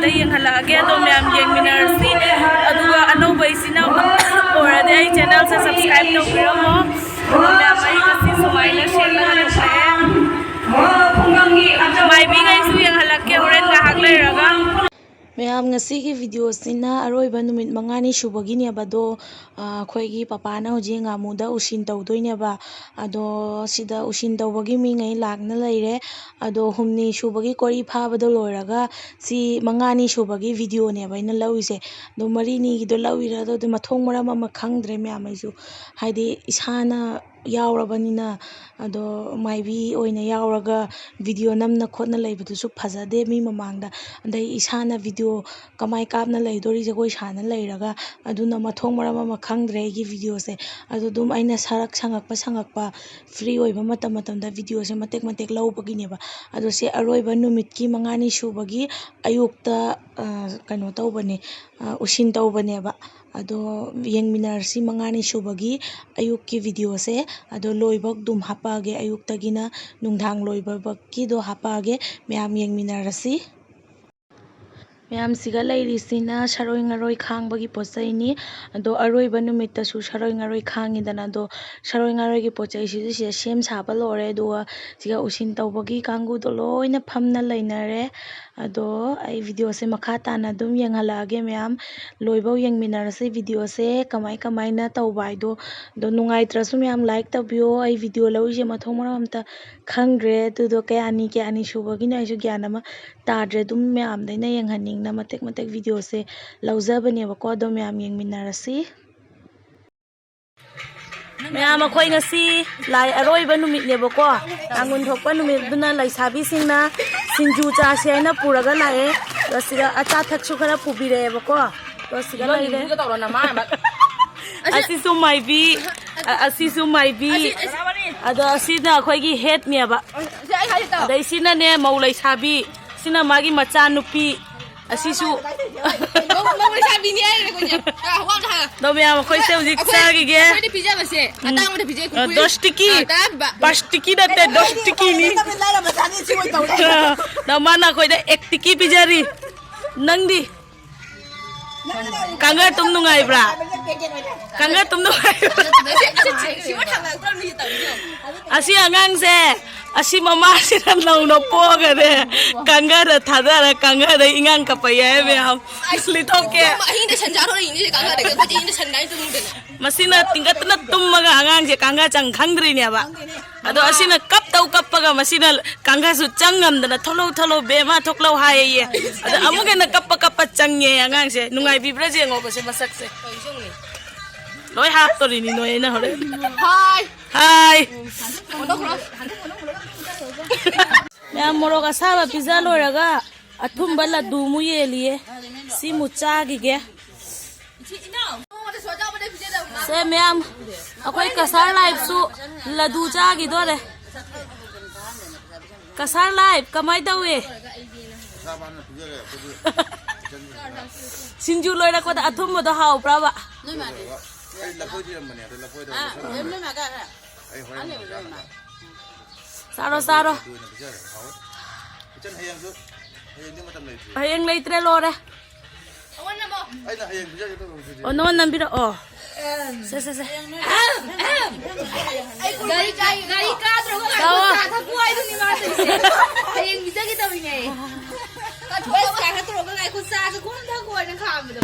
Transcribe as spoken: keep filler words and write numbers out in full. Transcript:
ꯌꯦꯡꯍꯜꯂꯛꯑꯒꯦ꯫ ꯑꯗꯣ ꯃꯌꯥꯝ ꯌꯦꯡꯃꯤꯟꯅꯔꯁꯤ꯫ ꯑꯗꯨꯒ ꯑꯅꯧꯕ ꯏꯆꯤꯟ ꯏꯅꯥꯎ ꯑꯣꯏꯔꯗꯤ ꯑꯩ channelꯁꯦ subscribe ꯇꯧꯕꯤꯔꯝꯃꯣ꯫ ꯑꯗꯣ ꯃꯌꯥꯝ ꯑꯩ ꯉꯁꯤ ꯁꯨꯃꯥꯏꯅ ꯁꯦꯝꯂꯒ ꯂꯩꯖꯔꯦ꯫ ꯃꯥꯏꯕꯤꯉꯩꯁꯨ ꯌꯦꯡꯍꯜꯂꯛꯀꯦ ꯍꯣꯔꯦꯟ ꯉꯥꯏꯍꯥꯛ ꯂꯩꯔꯒ꯫ ꯃꯌꯥꯝ, ꯉꯁꯤꯒꯤ videoꯁꯤꯅ ꯑꯔꯣꯏꯕ ꯅꯨꯃꯤꯠ ꯃꯉꯥꯅꯤ ꯁꯨꯕꯒꯤꯅꯦꯕ꯫ ꯑꯗꯣ ꯑꯩꯈꯣꯏꯒꯤ ꯄꯄꯥꯅ ꯍꯧꯖꯤꯛ ꯉꯥꯃꯨꯗ ꯎꯁꯤꯟ ꯇꯧꯗꯣꯏꯅꯦꯕ꯫ ꯑꯗꯣ ꯁꯤꯗ ꯎꯁꯤꯟ ꯇꯧꯕꯒꯤ ꯃꯤꯉꯩ ꯂꯥꯛꯅ ꯂꯩꯔꯦ꯫ ꯑꯗꯣ ꯍꯨꯝꯅꯤ ꯁꯨꯕꯒꯤ ꯀꯣꯔꯤ ꯐꯥꯕꯗꯣ ꯂꯣꯏꯔꯒ ꯁꯤ ꯃꯉꯥꯅꯤ ꯁꯨꯕꯒꯤ videoꯅꯦꯕ ꯑꯩꯅ ꯂꯧꯔꯤꯁꯦ꯫ ꯑꯗꯣ ꯃꯔꯤꯅꯤꯒꯤꯗꯣ ꯂꯧꯔꯤꯔꯥ, ꯑꯗꯣ ꯑꯗꯨ ꯃꯊꯣꯡ ꯃꯔꯝ ꯑꯃ ꯈꯪꯗ꯭ꯔꯦ ꯃꯌꯥꯝ꯫ ꯑꯩꯁꯨ ꯍꯥꯏꯗꯤ ꯏꯁꯥꯅ ꯌꯥꯎꯔꯕꯅꯤꯅ꯫ ꯑꯗꯣ ꯃꯥꯏꯕꯤ ꯑꯣꯏꯅ ꯌꯥꯎꯔꯒ video ꯅꯝꯅ ꯈꯣꯠꯅ ꯂꯩꯕꯗꯨꯁꯨ ꯐꯖꯗꯦ ꯃꯤ ꯃꯃꯥꯡꯗ꯫ ꯑꯗꯩ ꯏꯁꯥꯅ video ꯀꯃꯥꯏ ꯀꯥꯞꯅ ꯂꯩꯗꯣꯔꯤ, ꯖꯒꯣꯏ ꯁꯥꯅ ꯂꯩꯔꯒ? ꯑꯗꯨꯅ ꯃꯊꯣꯡ ꯃꯔꯝ ꯑꯃ ꯈꯪꯗ꯭ꯔꯦ ꯑꯩꯒꯤ videoꯁꯦ꯫ ꯑꯗꯨ ꯑꯗꯨꯝ ꯑꯩꯅ ꯁꯔꯛ ꯁꯪꯉꯛꯄ ꯁꯪꯉꯛꯄ, free ꯑꯣꯏꯕ ꯃꯇꯝ ꯃꯇꯝꯗ videoꯁꯦ ꯃꯇꯦꯛ ꯃꯇꯦꯛ ꯂꯧꯕꯒꯤꯅꯦꯕ꯫ ꯑꯗꯣ ꯁꯤ ꯑꯔꯣꯏꯕ ꯅꯨꯃꯤꯠꯀꯤ ꯃꯉꯥꯅꯤ ꯁꯨꯕꯒꯤ ꯑꯌꯨꯛꯇ, ꯑ, ꯀꯩꯅꯣ ꯇꯧꯕꯅꯦ, ꯑ, ꯎꯁꯤꯟ ꯇꯧꯕꯅꯦꯕ꯫ ꯑꯗꯣ ꯌꯦꯡꯃꯤꯟꯅꯔꯁꯤ ꯃꯉꯥꯅꯤ ꯁꯨꯕꯒꯤ ꯑꯌꯨꯛꯀꯤ videoꯁꯦ꯫ ꯑꯗꯣ ꯂꯣꯏꯕ ꯑꯗꯨꯝ ꯍꯥꯞꯄꯛꯑꯒꯦ, ꯑꯌꯨꯛꯇꯒꯤꯅ ꯅꯨꯡꯗꯥꯡ ꯂꯣꯏꯕꯕꯛꯀꯤꯗꯣ ꯍꯥꯞꯄꯛꯑꯒꯦ꯫ ꯃꯌꯥꯝ ꯌꯦꯡꯃꯤꯟꯅꯔꯁꯤ꯫ ꯃꯌꯥꯝꯁꯤꯒ ꯂꯩꯔꯤꯁꯤꯅ ꯁꯔꯣꯏ ꯉꯔꯣꯏ ꯈꯥꯡꯕꯒꯤ ꯄꯣꯠ ꯆꯩꯅꯤ꯫ ꯑꯗꯣ ꯑꯔꯣꯏꯕ ꯅꯨꯃꯤꯠꯇꯁꯨ ꯁꯔꯣꯏ ꯉꯔꯣꯏ ꯈꯥꯡꯉꯤꯗꯅ꯫ ꯑꯗꯣ ꯁꯔꯣꯏ ꯉꯔꯣꯏꯒꯤ ꯄꯣꯠ ꯆꯩꯁꯤꯁꯨ ꯁꯤꯗ ꯁꯦꯝ ꯁꯥꯕ ꯂꯣꯏꯔꯦ꯫ ꯑꯗꯨꯒ ꯁꯤꯒ ꯎꯁꯤꯟ ꯇꯧꯕꯒꯤ ꯀꯥꯡꯒꯨꯗꯣ ꯂꯣꯏꯅ ꯐꯝꯅ ꯂꯩꯅꯔꯦ꯫ ꯑꯗꯣ ꯑꯩ videoꯁꯦ ꯃꯈꯥ ꯇꯥꯅ ꯑꯗꯨꯝ ꯌꯦꯡꯍꯜꯂꯛꯑꯒꯦ ꯃꯌꯥꯝ꯫ ꯂꯣꯏꯕꯧ ꯌꯦꯡꯃꯤꯟꯅꯔꯁꯤ videoꯁꯦ ꯀꯃꯥꯏ ꯀꯃꯥꯏꯅ ꯇꯧꯕ ꯍꯥꯏꯗꯣ꯫ ꯑꯗꯣ ꯅꯨꯡꯉꯥꯏꯇ꯭ꯔꯁꯨ ꯃꯌꯥꯝ like ꯇꯧꯕꯤꯌꯣ꯫ ꯑꯩ video ꯂꯧꯔꯤꯁꯦ ꯃꯊꯣꯡ ꯃꯔꯝ ꯑꯝꯇ ꯈꯪꯗ꯭ꯔꯦ꯫ ꯑꯗꯨꯗꯣ ꯀꯌꯥꯅꯤ ꯀꯌꯥꯅꯤ ꯁꯨꯕꯒꯤꯅꯣ ꯑꯩꯁꯨ ꯒ꯭ꯌꯥꯟ ꯑꯃ ꯇꯥꯗ꯭ꯔꯦ꯫ ꯑꯗꯨꯝ ꯃꯌꯥꯝꯗ ꯑꯩꯅ ꯌꯦꯡꯍꯟꯅꯤꯡꯅ ꯃꯇꯦꯛ ꯃꯇꯦꯛ videoꯁꯦ ꯂꯧꯖꯕꯅꯦꯕꯀꯣ꯫ ꯑꯗꯣ ꯃꯌꯥꯝ ꯌꯦꯡꯃꯤꯟꯅꯔꯁꯤ꯫ ꯃꯌꯥꯝ, ꯑꯩꯈꯣꯏ ꯉꯁꯤ ꯂꯥꯏ ꯑꯔꯣꯏꯕ ꯅꯨꯃꯤꯠꯅꯦꯕꯀꯣ꯫ ꯇꯥꯡꯒꯨꯟ ꯊꯣꯛꯄ ꯅꯨꯃꯤꯠ ꯑꯗꯨꯅ ꯂꯩꯁꯥꯕꯤꯁꯤꯡꯅ ꯁꯤꯡꯖꯨ ꯆꯥꯁꯦ ꯍꯥꯏꯅ ꯄꯨꯔꯒ ꯂꯥꯛꯑꯦ꯫ ꯑꯗꯣ ꯁꯤꯗ ꯑꯆꯥ ꯑꯊꯛꯁꯨ ꯈꯔ ꯄꯨꯕꯤꯔꯛꯑꯦꯕꯀꯣ꯫ ꯑꯗꯣ ꯁꯤꯗ ꯂꯩꯔꯦ꯫ ꯑꯁꯤꯁꯨ ꯃꯥꯏꯕꯤ, ꯑ-, ꯑꯁꯤꯁꯨ ꯃꯥꯏꯕꯤ꯫ ꯑꯗꯣ ꯑꯁꯤꯅ ꯑꯩꯈꯣꯏꯒꯤ headꯅꯦꯕ꯫ ꯑꯗꯩ ꯁꯤꯅꯅꯦ ꯃꯧ ꯂꯩꯁꯥꯕꯤ꯫ ꯁꯤꯅ ꯃꯥꯒꯤ ꯃꯆꯥꯅꯨꯄꯤ꯫ ꯑꯁꯤꯁꯨ꯫ ꯃꯧ ꯂꯩꯁꯥꯕꯤꯅꯤ ꯍꯥꯏꯔꯦ ꯑꯩꯈꯣꯏꯁꯦ꯫ ꯑ, ꯋꯥ ꯑꯝꯇ ꯍꯥꯏꯌꯣ꯫ ꯑꯗꯣ ꯃꯌꯥꯝ, ꯑꯩꯈꯣꯏꯁꯦ ꯍꯧꯖꯤꯛ ꯑꯩꯈꯣꯏ, ꯆꯥꯈꯤꯒꯦ꯫ ꯑꯩꯈꯣꯏꯅ ꯄꯤꯖꯕꯁꯦ ꯎꯝ꯫ ꯑꯇꯥꯡꯕꯗ ꯄꯤꯖꯩ, ꯑ, ꯀꯨꯔꯀꯨꯔꯦ꯫ ꯗꯁ ꯇꯤꯀꯤ꯫ ꯑ, ꯇꯥꯕꯤꯕ꯫ ꯄꯥꯁ ꯇꯤꯀꯤ ꯅꯠꯇꯦ, ꯗꯁ ꯇꯤꯀꯤꯅꯤ꯫ ꯇꯥꯃꯤꯜ ꯅꯥꯏ ꯃꯆꯥꯅꯤ ꯁꯤ ꯑꯣꯏ ꯇꯧꯔꯤ꯫ ꯑ, ꯅꯃꯥꯅ ꯑꯩꯈꯣꯏꯗ ꯑꯦꯛ ꯇꯤꯀꯤ ꯄꯤꯖꯔꯤ꯫ ꯅꯪꯗꯤ? ꯀꯥꯡꯒ ꯇꯨꯝ ꯅꯨꯡꯉꯥꯏꯕ꯭ꯔꯥ? ꯀꯥꯡꯒ ꯇꯨꯝ ꯅꯨꯡꯉꯥꯏꯕ꯭ꯔꯥ? ꯁꯤꯕꯨ ꯊꯥꯡꯒꯠꯂꯛꯇ꯭ꯔꯣ ꯃꯤ ꯇꯧꯔꯤꯁꯦ? ꯑꯁꯤ ꯑꯉꯥꯡꯁꯦ, ꯑꯁꯤ ꯃꯃꯥꯁꯤꯅ ꯅꯧꯅ ꯄꯣꯛꯑꯒꯅꯦ, ꯀꯥꯡꯒꯗ ꯊꯥꯗꯔ ꯀꯥꯡꯒꯗ ꯏꯉꯥꯡ ꯀꯞꯄ ꯌꯥꯏ ꯃꯌꯥꯝ꯫ ꯑꯁ, ꯂꯤꯊꯣꯛꯀꯦ꯫ ꯑꯍꯤꯡꯗ ꯁꯟ ꯆꯥꯔꯣꯔꯛꯏꯅꯦ ꯀꯥꯡꯒꯗꯒꯤ꯫ ꯑꯩꯈꯣꯏꯗꯤ ꯑꯍꯤꯡꯗ ꯁꯟ ꯂꯥꯏꯅ ꯇꯨꯝꯃꯨꯗꯅ꯫ ꯃꯁꯤꯅ ꯇꯤꯡꯒꯠꯇꯅ ꯇꯨꯝꯃꯒ ꯑꯉꯥꯡꯁꯦ ꯀꯥꯡꯒ ꯆꯪ ꯈꯪꯗ꯭ꯔꯤꯅꯦꯕ꯫ ꯑꯗꯣ ꯑꯁꯤꯅ ꯀꯞꯇꯧ ꯀꯞꯄꯒ ꯃꯁꯤꯅ ꯀꯥꯡꯒꯁꯨ ꯆꯪ ꯉꯝꯗꯅ "ꯊꯣꯛꯂꯧ, ꯊꯣꯛꯂꯧ ꯕꯦꯝꯃ, ꯊꯣꯛꯂꯧ" ꯍꯥꯏꯌꯦꯌꯦ꯫ ꯑꯗ ꯑꯃꯨꯛ ꯍꯦꯟꯅ ꯀꯞꯄ ꯀꯞꯄ ꯆꯪꯉꯦ ꯑꯉꯥꯡꯁꯦ꯫ ꯅꯨꯡꯉꯥꯏꯕꯤꯕ꯭ꯔꯥ ꯌꯦꯡꯉꯣꯕꯁꯦ ꯃꯁꯛꯁꯦ꯫ ꯂꯣꯏ ꯍꯥꯞꯇꯣꯔꯤꯅꯤ ꯅꯣꯏ ꯑꯩꯅ ꯍꯣꯔꯦꯟ꯫ ꯍꯥꯏ꯫ ꯍꯥꯏ꯫ ꯃꯌꯥꯝ ꯃꯣꯔꯣꯛ ꯑꯁꯥꯕ ꯄꯤꯖ ꯂꯣꯏꯔꯒ ꯑꯊꯨꯝꯕ ꯂꯗꯨ ꯑꯃꯨꯛ ꯌꯦꯜꯂꯤꯌꯦ꯫ ꯁꯤꯃꯨꯛ ꯆꯥꯈꯤꯒꯦ꯫ ꯁꯦ ꯃꯌꯥꯝ, ꯑꯩꯈꯣꯏ ꯀꯁꯥꯔ ꯂꯥꯏꯐꯁꯨ ꯂꯗꯨ ꯆꯥꯈꯤꯗꯣꯔꯦ꯫ ꯀꯁꯥꯔ ꯂꯥꯏꯐ ꯀꯃꯥꯏ ꯇꯧꯏ? ꯁꯤꯡꯖꯨ ꯂꯣꯏꯔꯛꯄꯗ ꯑꯊꯨꯝꯕꯗꯣ ꯍꯥꯎꯕ꯭ꯔꯕ? ꯑꯩ ꯂꯐꯣꯏ ꯊꯤꯔꯝꯕꯅꯦ, ꯑꯗꯣ ꯂꯐꯣꯏꯗꯣ ꯑꯥ, ꯃꯊꯪ ꯃꯦꯝ ꯅꯣꯏ ꯃꯥꯒ ꯈꯔ ꯑꯩ ꯍꯣꯔꯦꯟ ꯑꯃꯨꯛ ꯆꯥꯅꯕ꯫ ꯆꯥꯔꯣ, ꯆꯥꯔꯣ꯫ ꯑꯗꯨ ꯑꯣꯏꯅ ꯄꯤꯖꯔꯒꯦ, ꯍꯥꯎꯋꯦ꯫ ꯏꯆꯟ, ꯍꯌꯦꯡꯁꯨ, ꯍꯌꯦꯡꯗꯤ ꯃꯇꯝ ꯂꯩꯇ꯭ꯔꯤ꯫ ꯍꯌꯦꯡ ꯂꯩꯇ꯭ꯔꯦ, ꯂꯣꯏꯔꯦ꯫ ꯑꯩꯅ ꯍꯌꯦꯡ ꯄꯤꯖꯒꯦ ꯇꯧꯕ ꯍꯧꯖꯤꯛ꯫ ꯑꯣ, ꯅꯉꯣꯟ ꯅꯝꯕꯤꯔꯛꯑꯣ꯫ ꯁꯦ, ꯁꯦ, ꯁꯦ꯫ ꯒꯥꯔꯤ, ꯒꯥꯔꯤ, ꯒꯥꯔꯤ ꯀꯥꯗ꯭ꯔꯣꯒ ꯂꯥꯛꯑꯣ꯫ ꯆꯥ ꯊꯛꯄ ꯍꯥꯏꯗꯨꯅꯤ ꯃꯥ ꯇꯧꯔꯤꯁꯦ꯫ ꯍꯌꯦꯡ ꯄꯤꯖꯒꯦ ꯇꯧꯔꯤꯅꯦ꯫ ꯕꯁ ꯀꯥ ꯈꯔ ꯇꯧꯔꯒ ꯉꯥꯏꯈꯣ, ꯆꯥꯁꯦ ꯈꯣꯝ ꯊꯛꯈꯣ ꯍꯥꯏꯅ ꯈꯥꯝꯕꯗꯣ꯫